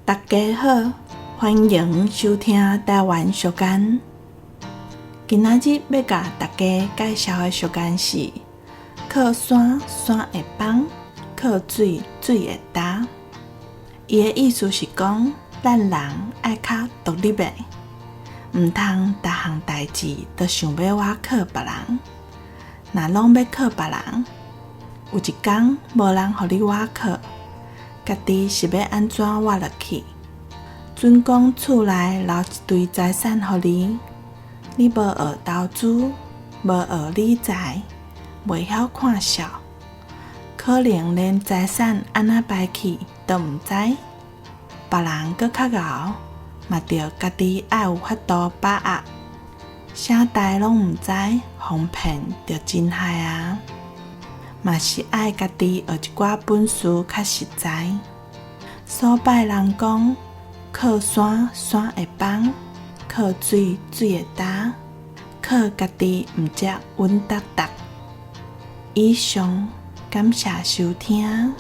大家好，歡迎收聽台灣俗諳。今仔日欲共大家介紹的俗諳是：靠山山會崩，靠水水會焦。伊的意思是講，咱人愛較獨立的，毋通逐項代誌都想欲倚靠別人。若攏欲靠別人，有一工無人予你倚靠，家己是欲按怎活落去？準講厝內留一堆財產予你，你無學投資，無學理財，袂曉看數，可能連財產按怎敗去都毋知。別人閣較𠢕，嘛著家己愛有法度把握。啥代攏毋知，予騙就真害啊！嘛是愛家己學一寡本事較實在。古擺人講，靠山山會崩，靠水水會焦，靠家己毋才穩當當。以上，感謝收聽。